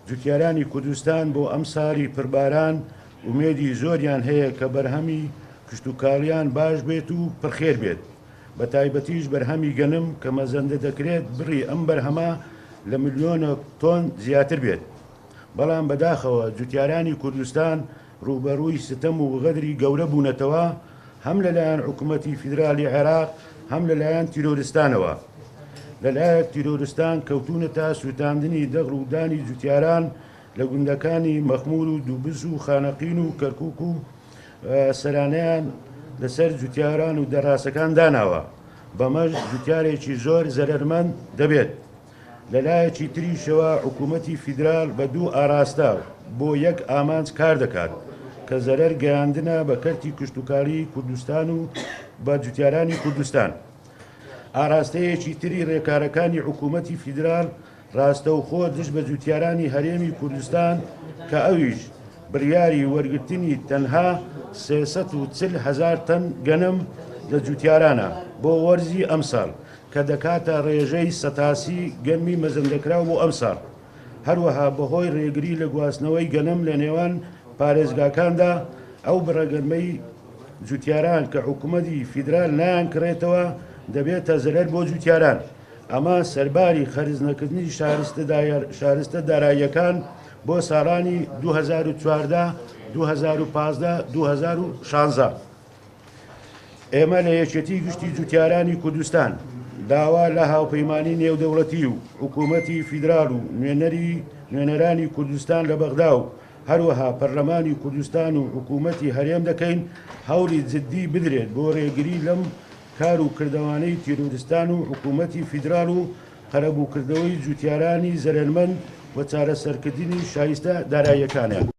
جوتیارانی کوردستان بۆ ئەمساڵی پڕباران ئومێدی زۆریان هەیە کە بەرهەمی کشتوکاڵیان باش بێت و پڕخێر بێت، بەتایبەتیش بەرهەمی گەنم کە مەزەندە دەکرێت بڕی ئەم بەرهەمە لە ملیۆنێک تۆن زیاتر بێت. بەڵام بەداخەوە جوتیارانی کوردستان ڕووبەڕووی ستەم و غەدری گەورە بوونەتەوە هەم لەلایەن حکومەتی فیدراڵی عێراق هەم لەلایەن تیرۆرستانەوە. لەلایەک تیرۆرستان کەوتوونەتە سووتاندنی دەغڵ و دانی جوتیاران لە گوندەکانی مەخموور و دووبز و خانەقین و کەرکوک و سەرانەیان لەسەر جوتیاران و دەڕاسەکان داناوە، بەمەش جوتیارێکی زۆر زەرەرمەند دەبێت. لەلایەکی تریشەوە حکوومەتی فیدرال بە دوو ئاراستە بۆ یەک ئامانج کار دەکات کە زەرەر گەیاندنە بە کەرتی کشتوکاڵی کوردستان و بە جوتیارانی کوردستان. ئاراستەیەکی تری رێکارەکانی حکوومەتی فیدرال راستەوخۆ دژ بە جوتیارانی هەرێمی کوردستان کە ئەویش بڕیاری وەرگرتنی تەنها 340 هەزار تەن گەنم لە جوتیارانە بۆ وەرزی ئەمساڵ کە دەکاتە ڕێژەی سەتاسی گەنمی مەزەندەکراو بۆ ئەمساڵ، هەروەها بەهۆی ڕێگری لە گواستنەوەی گەنم لە نێوان پارێزگاکاندا، ئەو بڕە گەنمەی جوتیاران کە حکومەتی فیدرال نایانکڕێتەوە دەبێتە زەرەر بۆ جوتیاران، ئەمە سەرباری خەرج نەکردنی شارستە داراییەکان بۆ ساڵانی 2014، 2015، 2016. ئێمە لە یەکێتی گشتی جوتیارانی کوردستان داوا لە هاوپەیمانی نێودەوڵەتی و حکوومەتی فیدرال و نوێنەری نوێنەرانی کوردستان لە بەغدا و هەروەها پەرلەمانی کوردستان و حکوومەتی هەرێم دەکەین هەوڵی جددی بدرێت بۆ ڕێگری لەم کار و کردەوانەی تیرۆرستان و حکوومەتی فیدرال و قەرەبووکردنەوەی جوتیارانی زەرەرمەند و چارەسەرکردنی شایستە داراییەکانیان.